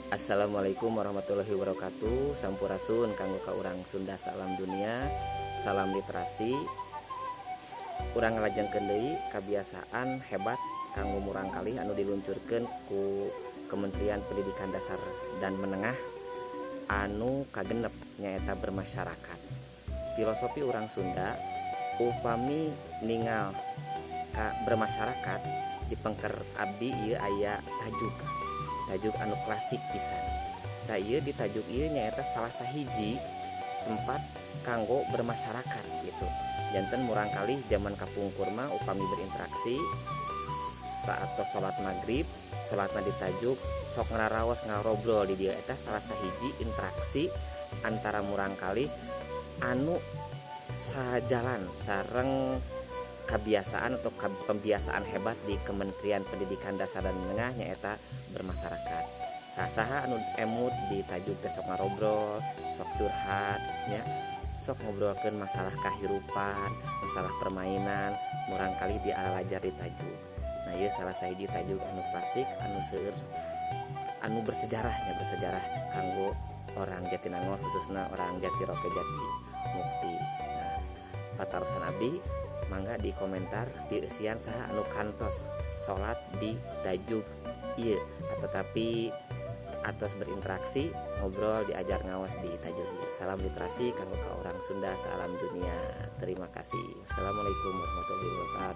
Assalamualaikum warahmatullahi wabarakatuh. Sampurasun kanggo ka urang Sunda salam dunia. Salam literasi. Urang ngalajengkeun deui kebiasaan hebat kanggo murangkalih anu diluncurkeun ku Kementerian Pendidikan Dasar dan Menengah anu kagenep, nyaeta bermasyarakat. Filosofi urang Sunda upami ningal ka bermasyarakat, di pengker abdi ieu aya tajuk, tajuk anu klasik pisan. Tah, ieu di tajuk ieu nyaeta salah sahiji tempat kanggo bermasyarakat gitu. Janten murangkalih zaman kapungkur mah upami berinteraksi saat salat maghrib, salatna di tajuk, sok ngararaos, ngarobrol di dieu. Eta salah sahiji interaksi antara murangkalih anu sajalan sareng kebiasaan atau pembiasaan hebat di Kementerian Pendidikan Dasar dan Menengah, nyaeta bermasyarakat. Saha anu emut di tajuk teh sok ngarobrol, sok curhat nya, sok ngobrolkeun masalah kahirupan, masalah permainan murangkalih di alalajar di tajuk. Nah, ieu salah sahiji tajuk anu klasik, anu seueur anu bersejarahnya, bersejarah kanggo orang Jatinangor, khususnya orang Jatiroke, Jati Mukti. Nah, patarosan abdi, mangga di komentar dieusian saha anu kantos salat di tajuk ieu tetapi atos berinteraksi, ngobrol, diajar ngaos di tajuk ieu. Salam literasi kanggo ka orang Sunda salam dunia. Terima kasih. Assalamualaikum warahmatullahi wabarakatuh.